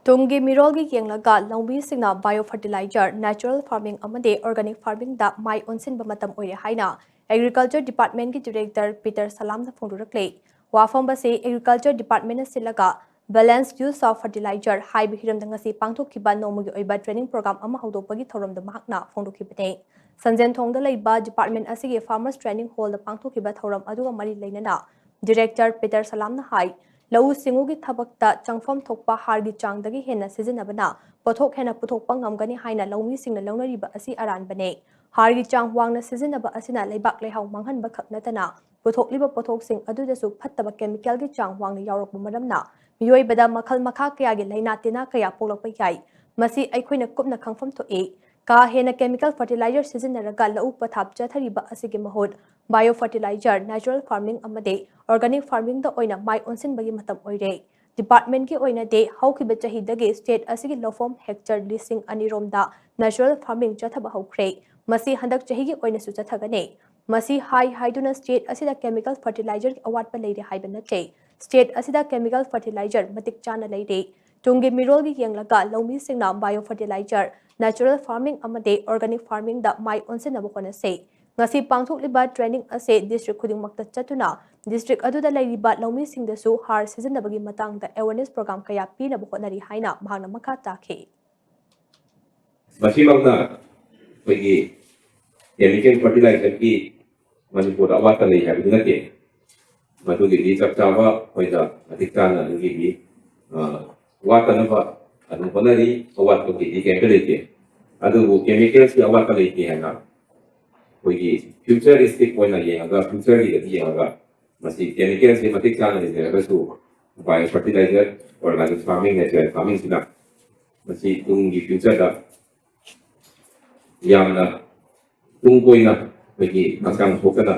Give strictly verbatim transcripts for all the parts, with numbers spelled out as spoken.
ꯇꯨꯡꯒꯤ ꯃꯤꯔꯣꯜꯒꯤ ꯌꯦꯡꯂꯒ ꯂꯧꯃꯤꯁꯤꯡꯅ bio fertilizer, natural farming ꯑꯃꯗꯤ organic farmingꯗ ꯃꯥꯏ ꯑꯣꯟꯁꯤꯟꯕ ꯃꯇꯝ ꯑꯣꯏꯔꯦ ꯍꯥꯏꯅ Agriculture Departmentꯀꯤ Director ꯄꯤꯇꯔ ꯁꯂꯥꯝꯅ ꯐꯣꯡꯗꯣꯔꯛꯂꯦ꯫ ꯋꯥꯐꯝ ꯑꯁꯤ Agriculture Departmentꯅ ꯁꯤꯜꯂꯒ Balance Use of Fertilizer ꯍꯥꯏꯕ ꯍꯤꯔꯝꯗ ꯉꯁꯤ ꯄꯥꯡꯊꯣꯛꯈꯤꯕ ꯅꯣꯡꯃꯒꯤ ꯑꯣꯏꯕ training program ꯑꯃ ꯍꯧꯗꯣꯛꯄꯒꯤ ꯊꯧꯔꯝꯗ ꯃꯍꯥꯛꯅ ꯐꯣꯡꯗꯣꯛꯈꯤꯕꯅꯤ꯫ ꯁꯟꯖꯦꯟꯊꯣꯡꯗ ꯂꯩꯕ department ꯑꯁꯤꯒꯤ Farmers Training Hallꯗ ꯄꯥꯡꯊꯣꯛꯈꯤꯕ ꯊꯧꯔꯝ ꯑꯗꯨꯒ ꯃꯔꯤ ꯂꯩꯅꯅ Director ꯄꯤꯇꯔ ꯁꯂꯥꯝꯅ ꯍꯥꯏ, ꯂꯧꯎ ꯁꯤꯡꯎꯒꯤ ꯊꯕꯛꯇ ꯆꯪꯐꯝ ꯊꯣꯛꯄ ꯍꯥꯔꯒꯤ ꯆꯥꯡꯗꯒꯤ ꯍꯦꯟꯅ ꯁꯤꯖꯤꯟꯅꯕꯅ ꯄꯣꯠꯊꯣꯛ ꯍꯦꯟꯅ ꯄꯨꯊꯣꯛꯄ ꯉꯝꯒꯅꯤ ꯍꯥꯏꯅ ꯂꯧꯃꯤꯁꯤꯡꯅ ꯂꯧꯅꯔꯤꯕ ꯑꯁꯤ ꯑꯔꯥꯟꯕꯅꯦ꯫ ꯍꯥꯔꯒꯤ ꯆꯥꯡ ꯋꯥꯡꯅ ꯁꯤꯖꯤꯟꯅꯕ ꯑꯁꯤꯅ ꯂꯩꯕꯥꯛ ꯂꯩꯍꯥꯎ ꯃꯥꯡꯍꯟꯕ ꯈꯛ ꯅꯠꯇꯅ ꯄꯨꯊꯣꯛꯂꯤꯕ ꯄꯣꯠꯊꯣꯛꯁꯤꯡ ꯑꯗꯨꯗꯁꯨ ꯐꯠꯇꯕ chemicalꯒꯤ ꯆꯥꯡ ꯋꯥꯡꯅ ꯌꯥꯎꯔꯛꯄ ꯃꯔꯝꯅ ꯃꯤꯑꯣꯏꯕꯗ ꯃꯈꯜ ꯃꯈꯥ ꯀꯌꯥꯒꯤ ꯂꯥꯏꯅꯥ ꯇꯤꯟꯅꯥ ꯀꯌꯥ ꯄꯣꯛꯂꯛꯄ ꯌꯥꯏ꯫ ꯃꯁꯤ ꯑꯩꯈꯣꯏꯅ ꯀꯨꯞꯅ ꯈꯪꯐꯝ ꯊꯣꯛꯏ꯫ ꯀꯥ ꯍꯦꯟꯅ chemical fertilizer ꯁꯤꯖꯤꯟꯅꯔꯒ ꯂꯧꯎ ꯄꯊꯥꯞ ꯆꯠꯊꯔꯤꯕ ꯑꯁꯤꯒꯤ ꯃꯍꯨꯠ bio fertilizer, natural farming ꯑꯃꯗꯤ organic farmingꯗ ꯑꯣꯏꯅ ꯃꯥꯏ ꯑꯣꯟꯁꯤꯟꯕꯒꯤ ꯃꯇꯝ ꯑꯣꯏꯔꯦ꯫ Departmentꯀꯤ ꯑꯣꯏꯅꯗꯤ ꯍꯧꯈꯤꯕ ꯆꯍꯤꯗꯒꯤ state ꯑꯁꯤꯒꯤ ꯂꯧꯐꯝ hectare ꯂꯤꯁꯤꯡ ꯑꯅꯤ ꯔꯣꯝꯗ natural farming ꯆꯠꯊꯕ ꯍꯧꯈ꯭ꯔꯦ꯫ ꯃꯁꯤ ꯍꯟꯗꯛ ꯆꯍꯤꯒꯤ ꯑꯣꯏꯅꯁꯨ ꯆꯠꯊꯒꯅꯤ꯫ ꯃꯁꯤ ꯍꯥꯏ ꯍꯥꯏꯗꯨꯅ state ꯑꯁꯤꯗ chemical fertilizerꯒꯤ ꯑꯋꯥꯠꯄ ꯂꯩꯔꯦ ꯍꯥꯏꯕ ꯅꯠꯇꯦ꯫ State ꯑꯁꯤꯗ chemical fertilizer ꯃꯇꯤꯛ ꯆꯥꯅ ꯂꯩꯔꯦ꯫ ꯇꯨꯡꯒꯤ ꯃꯤꯔꯣꯜꯒꯤ ꯌꯦꯡꯂꯒ ꯂꯧꯃꯤꯁꯤꯡꯅ bio fertilizer, natural farming ꯑꯃꯗꯤ organic farmingꯗ ꯃꯥꯏ ꯑꯣꯟꯁꯤꯟꯅꯕ ꯍꯣꯠꯅꯁꯤ꯫ ꯉꯁꯤ ꯄꯥꯡꯊꯣꯛꯂꯤꯕ training ꯑꯁꯤ district ꯈꯨꯗꯤꯡꯃꯛꯇ ꯆꯠꯇꯨꯅ district ꯑꯗꯨꯗ ꯂꯩꯔꯤꯕ ꯂꯧꯃꯤꯁꯤꯡꯗꯁꯨ ꯍꯥꯔ ꯁꯤꯖꯤꯟꯅꯕꯒꯤ ꯃꯇꯥꯡꯗ awareness program ꯀꯌꯥ ꯄꯤꯅꯕ ꯍꯣꯠꯅꯔꯤ ꯍꯥꯏꯅ ꯃꯍꯥꯛꯅ ꯃꯈꯥ ꯇꯥꯈꯤ꯫ ꯃꯁꯤꯃꯛꯅ ꯑꯩꯈꯣꯏꯒꯤ chemical fertilizerꯒꯤ ꯃꯅꯤꯄꯨꯔꯗ ꯑꯋꯥꯠꯄ ꯂꯩ ꯍꯥꯏꯕꯗꯤ ꯅꯠꯇꯦ꯫ ꯃꯗꯨꯒꯤꯗꯤ ꯆꯞ ꯆꯥꯕ ꯑꯩꯈꯣꯏꯗ ꯃꯇꯤꯛ ꯆꯥꯅ ꯑꯗꯨꯒꯤꯗꯤ, ꯑ, ꯋꯥꯠꯇꯅꯕ ꯑꯗꯨꯝ ꯍꯣꯠꯅꯔꯤ꯫ ꯑꯋꯥꯠꯄꯒꯤꯗꯤ ꯀꯩꯝꯇ ꯂꯩꯇꯦ꯫ ꯑꯗꯨꯕꯨ chemicalꯁꯀꯤ ꯑꯋꯥꯠꯄ ꯂꯩꯇꯦ ꯍꯥꯏꯅ ꯑꯩꯈꯣꯏꯒꯤ futuristic ꯑꯣꯏꯅ ꯌꯦꯡꯉꯒ, futureꯒꯤꯗꯗꯤ ꯌꯦꯡꯉꯒ ꯃꯁꯤ chemicalꯁꯤ ꯃꯇꯤꯛ ꯆꯥꯅ ꯂꯩꯖꯔꯒꯁꯨ bio fertilizer, organic farming, natural farmingꯁꯤꯅ ꯃꯁꯤ ꯇꯨꯡꯒꯤ futureꯗ ꯌꯥꯝꯅ ꯇꯨꯡ ꯀꯣꯏꯅ ꯑꯩꯈꯣꯏꯒꯤ ꯍꯛꯆꯥꯡ ꯁꯣꯛꯇꯅ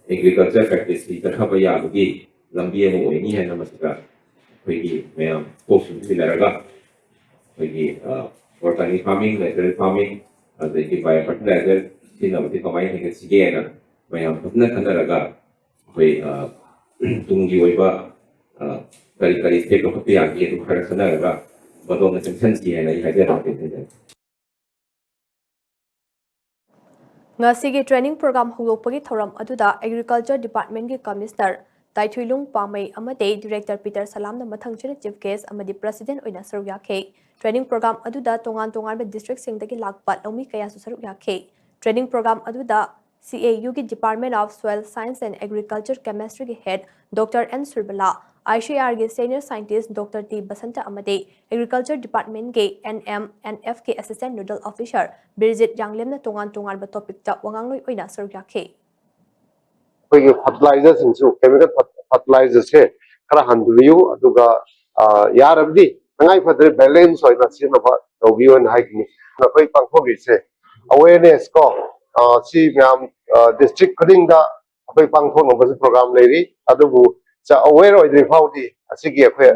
agriculture practiceꯁꯤ ꯆꯠꯊꯕ ꯌꯥꯕꯒꯤ ꯂꯝꯕꯤ ꯑꯃ ꯑꯣꯏꯅꯤ ꯍꯥꯏꯅ ꯃꯁꯤꯗ ꯑꯩꯈꯣꯏꯒꯤ ꯃꯌꯥꯝ ꯀꯣꯛ ꯁꯨꯝ ꯁꯤꯟꯅꯔꯒ ꯑꯩꯈꯣꯏꯒꯤ, ꯑ, organic farming, natural farming, ꯑꯗꯒꯤ bio fertilizer ꯁꯤꯖꯤꯟꯅꯕꯁꯤ ꯀꯃꯥꯏꯅ ꯍꯦꯟꯒꯠꯁꯤꯒꯦꯅ ꯃꯌꯥꯝ ꯐꯖꯅ ꯈꯟꯅꯔꯒ ꯑꯩꯈꯣꯏ, ꯑ, ꯇꯨꯡꯒꯤ ꯑꯣꯏꯕ, ꯑ, ꯀꯔꯤ ꯀꯔꯤ ꯁ꯭ꯇꯦꯞ ꯂꯧꯈꯠꯄ ꯌꯥꯒꯦ, ꯑꯗꯨ ꯈꯔ ꯈꯟꯅꯔꯒ ꯃꯗꯣꯝꯗ ꯆꯪꯁꯤꯟꯁꯤ ꯍꯥꯏꯅ ꯑꯩ ꯍꯥꯏꯖꯔꯝꯒꯦ꯫ ꯉꯁꯤꯒꯤ training program ꯍꯧꯗꯣꯛꯄꯒꯤ ꯊꯧꯔꯝ ꯑꯗꯨꯗ Agriculture Department ꯀꯤ Commissioner ꯇꯥꯏꯊꯨꯏꯂꯨꯡ ꯄꯥꯃꯩ ꯑꯃꯗꯤ Director ꯄꯤꯇꯔ ꯁꯂꯥꯝꯅ ꯃꯊꯪꯁꯤꯅ Chief Guest ꯑꯃꯗꯤ President ꯑꯣꯏꯅ ꯁꯔꯨꯛ ꯌꯥꯈꯤ꯫ Training program ꯑꯗꯨꯗ ꯇꯣꯉꯥꯟ ꯇꯣꯉꯥꯟꯕ district ꯁꯤꯡꯗꯒꯤ ꯂꯥꯛꯄ ꯂꯧꯃꯤ ꯀꯌꯥꯁꯨ ꯁꯔꯨꯛ ꯌꯥꯈꯤ꯫ Training program ꯑꯗꯨꯗ C A U ꯒꯤ Department of Soil Science and Agriculture Chemistry ꯒꯤ Head Doctor N Surbala, I C R ꯒꯤ Senior Scientist Doctor T Basanta ꯑꯃꯗꯤ Agriculture Department ꯀꯤ N M N F ꯀꯤ Assistant Nodal Officer ꯕꯤꯔꯖꯤꯠ ꯌꯥꯡꯂꯦꯝꯅ ꯇꯣꯉꯥꯟ ꯇꯣꯉꯥꯟꯕ topic ꯇ ꯋꯥꯉꯥꯡꯂꯣꯏ ꯑꯣꯏꯅ ꯁꯔꯨꯛ ꯌꯥꯈꯤ꯫ ꯑꯩꯈꯣꯏꯒꯤ fertilizer ꯁꯤꯡꯁꯨ, chemical fertilizer ꯁꯦ ꯈꯔ ꯍꯟꯊꯕꯤꯌꯨ, ꯑꯗꯨꯒ ꯑ, ꯌꯥꯔꯕꯗꯤ ꯇꯉꯥꯏ ꯐꯗ꯭ꯔꯦ balance ꯑꯣꯏꯅ ꯁꯤꯖꯤꯟꯅꯕ ꯇꯧꯕꯤꯌꯨ ꯍꯥꯏꯅ ꯍꯥꯏꯒꯅꯤ꯫ ꯑꯩꯈꯣꯏ ꯄꯥꯡꯊꯣꯛꯂꯤꯁꯦ awareness ꯀꯣ, ꯑ, ꯁꯤ ꯃꯌꯥꯝ district ꯈꯨꯗꯤꯡꯗ ꯑꯩꯈꯣꯏ ꯄꯥꯡꯊꯣꯛꯅꯕꯁꯨ program ꯂꯩꯔꯤ, ꯑꯗꯨꯕꯨ aware ꯑꯣꯏꯗ꯭ꯔꯤ ꯐꯥꯎꯗꯤ ꯑꯁꯤꯒꯤ ꯑꯩꯈꯣꯏ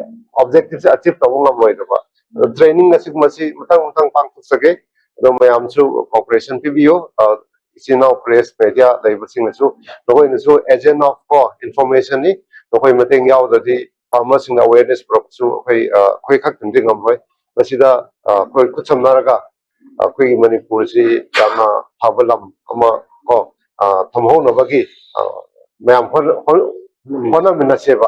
objective ꯁꯦ achieve ꯇꯧꯕ ꯉꯝꯂꯣꯏꯗꯕ꯫ ꯑꯗꯣ training ꯑꯁꯤꯒꯨꯝꯕꯁꯤ ꯃꯊꯪ ꯃꯊꯪ ꯄꯥꯡꯊꯣꯛꯆꯒꯦ꯫ ꯑꯗꯣ ꯃꯌꯥꯝꯁꯨ cooperation ꯄꯤꯕꯤꯌꯨ꯫ ꯑ, ꯏꯆꯤꯟ ꯏꯅꯥꯎ press media ꯂꯩꯕꯁꯤꯡꯅꯁꯨ, ꯅꯈꯣꯏꯅꯁꯨ agent of ꯀꯣ information ꯅꯤ꯫ ꯅꯈꯣꯏ ꯃꯇꯦꯡ ꯌꯥꯎꯗ꯭ꯔꯗꯤ farmer ꯁꯤꯡꯗ awareness ꯄꯨꯔꯛꯄꯁꯨ ꯑꯩꯈꯣꯏ, ꯑ, ꯑꯩꯈꯣꯏ ꯈꯛꯇꯅꯗꯤ ꯉꯝꯂꯣꯏ꯫ ꯃꯁꯤꯗ, ꯑ, ꯑꯩꯈꯣꯏ ꯈꯨꯠꯁꯝꯅꯔꯒ ꯑꯩꯈꯣꯏꯒꯤ ꯃꯅꯤꯄꯨꯔꯁꯤ ꯌꯥꯝꯅ ꯐꯕ ꯂꯝ ꯑꯃ ꯀꯣ, ꯑ, ꯊꯝꯍꯧꯅꯕꯒꯤ, ꯑ, ꯃꯌꯥꯝ ꯍꯣꯠꯅ-, ꯍꯣꯠꯅ-, ꯍꯣꯠꯅꯃꯤꯟꯅꯁꯦꯕ꯫